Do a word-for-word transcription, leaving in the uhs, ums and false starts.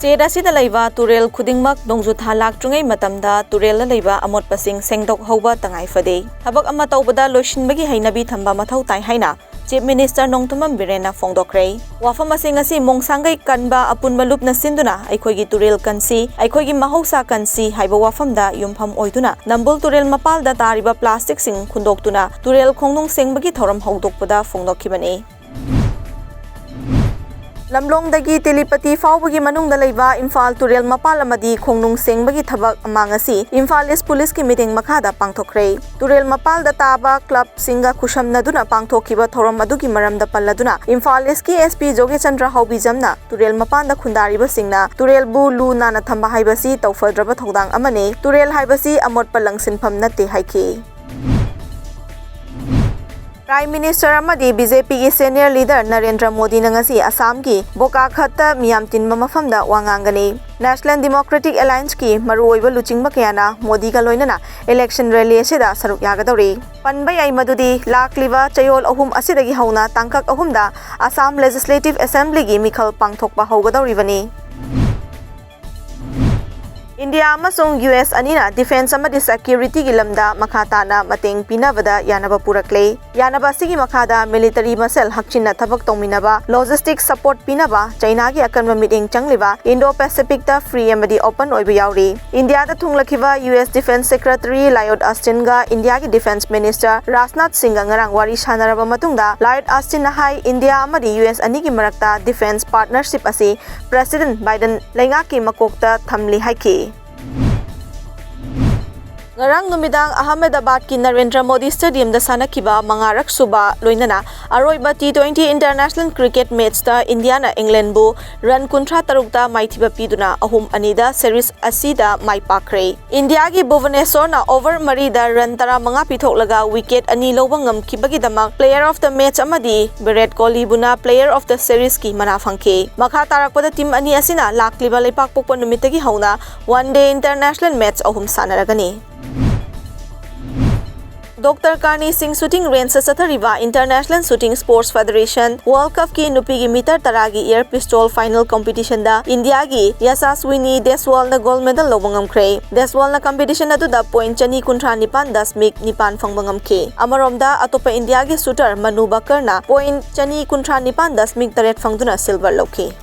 State ꯑꯁꯤꯗ ꯂꯩꯕ ꯇꯨꯔꯦꯜ ꯈꯨꯗꯤꯡꯃꯛ ꯅꯣꯡꯖꯨꯊꯥ ꯂꯥꯛꯇ꯭ꯔꯤꯉꯩ ꯃꯇꯝꯗ ꯇꯨꯔꯦꯜꯗ ꯂꯩꯕ ꯑꯃꯣꯠꯄꯁꯤꯡ ꯁꯦꯡꯗꯣꯛꯍꯧꯕ ꯇꯉꯥꯏ ꯐꯗꯦ꯫ ꯊꯕꯛ ꯑꯃ ꯇꯧꯕꯗ ꯂꯣꯏꯁꯤꯟꯕꯒꯤ ꯍꯩꯅꯕꯤ ꯊꯝꯕ ꯃꯊꯧ ꯇꯥꯏ ꯍꯥꯏꯅ ꯆꯤꯐ ꯃꯤꯅꯤꯁꯇꯔ ꯅꯣꯡꯊꯣꯝꯕꯝ ꯕꯤꯔꯦꯟꯅ ꯐꯣꯡꯗꯣꯛꯈ꯭ꯔꯦ꯫ ꯋꯥꯐꯝ ꯑꯁꯤꯡ ꯑꯁꯤ ꯃꯣꯡꯁꯥꯡꯒꯩ ꯀꯟꯕ ꯑꯄꯨꯟꯕ ꯂꯨꯞꯅ ꯁꯤꯟꯗꯨꯅ ꯑꯩꯈꯣꯏꯒꯤ ꯇꯨꯔꯦꯜ ꯀꯟꯁꯤ, ꯑꯩꯈꯣꯏꯒꯤ ꯃꯍꯧꯁꯥ ꯀꯟꯁꯤ ꯍꯥꯏꯕ ꯋꯥꯐꯝꯗ ꯌꯨꯝꯐꯝ ꯑꯣꯏꯗꯨꯅ ꯅꯝꯕꯨꯜ ꯇꯨꯔꯦꯜ ꯃꯄꯥꯜꯗ ꯇꯥꯔꯤꯕ ꯄ꯭ꯂꯥꯁꯇꯤꯛꯁꯤꯡ ꯈꯨꯟꯗꯣꯛꯇꯨꯅ ꯇꯨꯔꯦꯜ ꯈꯣꯡꯅꯨꯡ ꯁꯦꯡꯕꯒꯤ ꯊꯧꯔꯝ ꯍꯧꯗꯣꯛꯄꯗ ꯐꯣꯡꯗꯣꯛꯈꯤꯕꯅꯤ꯫ ꯂꯝꯂꯣꯡꯗꯒꯤ ꯇꯦꯂꯤꯄꯇꯤ ꯐꯥꯎꯕꯒꯤ ꯃꯅꯨꯡꯗ ꯂꯩꯕ ꯏꯝꯐꯥꯜ ꯇꯨꯔꯦꯜ ꯃꯄꯥꯜ ꯑꯃꯗꯤ ꯈꯣꯡꯅꯨꯡ ꯁꯦꯡꯕꯒꯤ ꯊꯕꯛ ꯑꯃ ꯉꯁꯤ ꯏꯝꯐꯥꯜ ꯏꯁ ꯄꯨꯂꯤꯁꯀꯤ ꯃꯤꯠꯌꯦꯡ ꯃꯈꯥꯗ ꯄꯥꯡꯊꯣꯛꯈ꯭ꯔꯦ꯫ ꯇꯨꯔꯦꯜ ꯃꯄꯥꯜꯗ ꯇꯥꯕ ꯀ꯭ꯂꯕꯁꯤꯡꯒ ꯈꯨꯠꯁꯝꯅꯗꯨꯅ ꯄꯥꯡꯊꯣꯛꯈꯤꯕ ꯊꯧꯔꯝ ꯑꯗꯨꯒꯤ ꯃꯔꯝꯗ ꯄꯜꯂꯗꯨꯅ ꯏꯝꯐꯥꯜ ꯏꯁꯀꯤ ꯑꯦꯁ ꯄꯤ ꯖꯣꯒꯦꯆꯟꯗ꯭ꯔ ꯍꯥꯎꯕꯤꯖꯝꯅ ꯇꯨꯔꯦꯜ ꯃꯄꯥꯟꯗ ꯈꯨꯟꯗꯥꯔꯤꯕꯁꯤꯡꯅ ꯇꯨꯔꯦꯜꯕꯨ ꯂꯨ ꯅꯥꯟꯅ ꯊꯝꯕ ꯍꯥꯏꯕꯁꯤ ꯇꯧꯐꯗ꯭ꯔꯕ ꯊꯧꯗꯥꯡ ꯑꯃꯅꯤ꯫ ꯇꯨꯔꯦꯜ ꯍꯥꯏꯕꯁꯤ ꯑꯃꯣꯠꯄ ꯂꯪꯁꯤꯟꯐꯝ ꯅꯠꯇꯦ ꯍꯥꯏꯈꯤ꯫ ꯄ꯭ꯔꯥꯏꯝ ꯃꯤꯅꯤꯁꯇꯔ ꯑꯃꯗꯤ ꯕꯤ ꯖꯦ ꯄꯤꯒꯤ ꯁꯦꯅꯤꯌꯔ ꯂꯤꯗꯔ ꯅꯔꯦꯟꯗ꯭ꯔ ꯃꯣꯗꯤꯅ ꯉꯁꯤ ꯑꯁꯥꯝꯒꯤ ꯕꯣꯀꯥꯈꯠꯇ ꯃꯤꯌꯥꯝ ꯇꯤꯟꯕ ꯃꯐꯝꯗ ꯋꯥ ꯉꯥꯡꯒꯅꯤ꯫ ꯅꯦꯁꯅꯦꯜ ꯗꯤꯃꯣꯀ꯭ꯔꯦꯇꯤꯛ ꯑꯦꯂꯥꯏꯟꯁꯀꯤ ꯃꯔꯨꯑꯣꯏꯕ ꯂꯨꯆꯤꯡꯕ ꯀꯌꯥꯅ ꯃꯣꯗꯤꯒ ꯂꯣꯏꯅꯅ ꯏꯂꯦꯛꯁꯟ ꯔꯦꯂꯤ ꯑꯁꯤꯗ ꯁꯔꯨꯛ ꯌꯥꯒꯗꯧꯔꯤ꯫ ꯄꯟꯕ ꯌꯥꯏ ꯃꯗꯨꯗꯤ ꯂꯥꯛꯂꯤꯕ ꯆꯌꯣꯜ ꯑꯍꯨꯝ ꯑꯁꯤꯗꯒꯤ ꯍꯧꯅ ꯇꯥꯡꯀꯛ ꯑꯍꯨꯝꯗ ꯑꯁꯥꯝ ꯂꯦꯖꯤꯁꯂꯦꯇꯤꯚ ꯑꯦꯁꯦꯝꯕ꯭ꯂꯤꯒꯤ ꯃꯤꯈꯜ ꯄꯥꯡꯊꯣꯛꯄ ꯍꯧꯒꯗꯧꯔꯤꯕꯅꯤ꯫ ꯏꯟꯗꯤꯌꯥ ꯑꯃꯁꯨꯡ ꯌꯨ ꯑꯦꯁ ꯑꯅꯤꯅ ꯗꯤꯐꯦꯟꯁ ꯑꯃꯗꯤ ꯁꯦꯀ꯭ꯌꯨꯔꯤꯇꯤꯒꯤ ꯂꯝꯗ ꯃꯈꯥ ꯇꯥꯅ ꯃꯇꯦꯡ ꯄꯤꯅꯕꯗ ꯌꯥꯅꯕ ꯄꯨꯔꯛꯂꯦ꯫ ꯌꯥꯅꯕ ꯑꯁꯤꯒꯤ ꯃꯈꯥꯗ ꯃꯤꯂꯤꯇꯔꯤ ꯃꯁꯦꯜ ꯍꯛꯆꯤꯟꯅ ꯊꯕꯛ ꯇꯧꯃꯤꯟꯅꯕ, ꯂꯣꯖꯤꯁꯇꯤꯛ ꯁꯄꯣꯔꯠ ꯄꯤꯅꯕ, ꯆꯩꯅꯥꯒꯤ ꯑꯀꯟꯕ ꯃꯤꯠꯌꯦꯡ ꯆꯪꯂꯤꯕ ꯏꯟꯗꯣ ꯄꯦꯁꯤꯐꯤꯛꯇ ꯐ꯭ꯔꯤ ꯑꯃꯗꯤ ꯑꯣꯄꯟ ꯑꯣꯏꯕ ꯌꯥꯎꯔꯤ꯫ ꯏꯟꯗꯤꯌꯥꯗ ꯊꯨꯡꯂꯈꯤꯕ ꯌꯨ ꯑꯦꯁ ꯗꯤꯐꯦꯟꯁ ꯁꯦꯀ꯭ꯔꯦꯇꯔꯤ ꯂꯥꯌꯣꯗ ꯑꯁꯇꯤꯟꯒ ꯏꯟꯗꯤꯌꯥꯒꯤ ꯗꯤꯐꯦꯟꯁ ꯃꯤꯅꯤꯁꯇꯔ ꯔꯥꯖꯅꯥꯊ ꯁꯤꯡꯒ ꯉꯔꯥꯡ ꯋꯥꯔꯤ ꯁꯥꯟꯅꯔꯕ ꯃꯇꯨꯡꯗ ꯂꯥꯌꯣꯗ ꯑꯁꯇꯤꯟꯅ ꯍꯥꯏ, ꯏꯟꯗꯤꯌꯥ ꯑꯃꯗꯤ ꯌꯨ ꯑꯦꯁ ꯑꯅꯤꯒꯤ ꯃꯔꯛꯇ ꯗꯤꯐꯦꯟꯁ ꯄꯥꯔꯠꯅꯔꯁꯤꯞ ꯑꯁꯤ ꯄ꯭ꯔꯦꯁꯤꯗꯦꯟꯠ ꯕꯥꯏꯗꯦꯟ ꯂꯩꯉꯥꯛꯀꯤ ꯃꯀꯣꯛꯇ ꯊꯝꯂꯤ ꯍꯥꯏꯈꯤ꯫ ꯉꯔꯥꯡ ꯅꯨꯃꯤꯗꯥꯡ ꯑꯍꯃꯦꯗꯕꯥꯗꯀꯤ ꯅꯔꯦꯟꯗ꯭ꯔ ꯃꯣꯗꯤ ꯁ꯭ꯇꯦꯗꯤꯌꯝꯗ ꯁꯥꯟꯅꯈꯤꯕ ꯃꯉꯥꯔꯛ ꯁꯨꯕ ꯂꯣꯏꯅꯅ ꯑꯔꯣꯏꯕ ꯇꯤ ꯇ꯭ꯋꯦꯟꯇꯤ ꯏꯟꯇꯔꯅꯦꯁꯅꯦꯜ ꯀ꯭ꯔꯤꯀꯦꯠ ꯃꯦꯆꯇ ꯏꯟꯗꯤꯌꯥꯅ ꯏꯪꯂꯦꯟꯕꯨ ꯔꯟ ꯀꯨꯟꯊ꯭ꯔꯥ ꯇꯔꯨꯛꯇ ꯃꯥꯏꯊꯤꯕ ꯄꯤꯗꯨꯅ ꯑꯍꯨꯝ ꯑꯅꯤꯗ ꯁꯦꯔꯤꯁ ꯑꯁꯤꯗ ꯃꯥꯏ ꯄꯥꯛꯈ꯭ꯔꯦ꯫ ꯏꯟꯗꯤꯌꯥꯒꯤ ꯚꯨꯕꯅꯦꯁꯣꯔꯅ ꯑꯣꯚꯔ ꯃꯔꯤꯗ ꯔꯟ ꯇꯔꯥꯃꯉꯥ ꯄꯤꯊꯣꯛꯂꯒ ꯋꯤꯀꯦꯠ ꯑꯅꯤ ꯂꯧꯕ ꯉꯝꯈꯤꯕꯒꯤꯗꯃꯛ Player of the Match ꯑꯃꯗꯤ ꯚꯤꯔꯥꯠ ꯀꯣꯍꯂꯤꯕꯨꯅ Player of the Seriesꯀꯤ ꯃꯅꯥ ꯐꯪꯈꯤ꯫ ꯃꯈꯥ ꯇꯥꯔꯛꯄꯗ ꯇꯤꯝ ꯑꯅꯤ ꯑꯁꯤꯅ ꯂꯥꯛꯂꯤꯕ ꯂꯩꯄꯥꯛꯄꯣꯛꯄ ꯅꯨꯃꯤꯠꯇꯒꯤ ꯍꯧꯅ One Day International Match ꯑꯍꯨꯝ ꯁꯥꯟꯅꯔꯒꯅꯤ꯫ ꯗꯣꯛꯇꯔ ꯀꯥꯔꯅꯤ ꯁꯤꯡ ꯁꯨꯇꯤꯡ ꯔꯦꯟꯖꯇ ꯆꯠꯊꯔꯤꯕ International Shooting Sports Federation World Cupꯀꯤ ꯅꯨꯄꯤꯒꯤ ꯃꯤꯇꯔ ꯇꯔꯥꯒꯤ air pistol final competitionꯗ ꯏꯟꯗꯤꯌꯥꯒꯤ ꯌꯥꯁꯥꯁ꯭ꯋꯤꯅꯤ ꯗꯦꯁꯋꯥꯜꯅ gold medal ꯂꯧꯕ ꯉꯝꯈ꯭ꯔꯦ꯫ ꯗꯦꯁꯋꯥꯜꯅ competition ꯑꯗꯨꯗ point ꯆꯅꯤ ꯀꯨꯟꯊ꯭ꯔꯥ ꯅꯤꯄꯥꯟ ꯗꯁꯃꯤꯛ ꯅꯤꯄꯥꯟ ꯐꯪꯕ ꯉꯝꯈꯤ꯫ ꯑꯃꯔꯣꯝꯗ, ꯑꯇꯣꯞꯄ ꯏꯟꯗꯤꯌꯥꯒꯤ shooter ꯃꯅꯨ ꯕꯀꯔꯅ point ꯆꯅꯤ ꯀꯨꯟꯊ꯭ꯔꯥ ꯅꯤꯄꯥꯟ ꯗꯁꯃꯤꯛ ꯇꯔꯦꯠ ꯐꯪꯗꯨꯅ silver ꯂꯧꯈꯤ꯫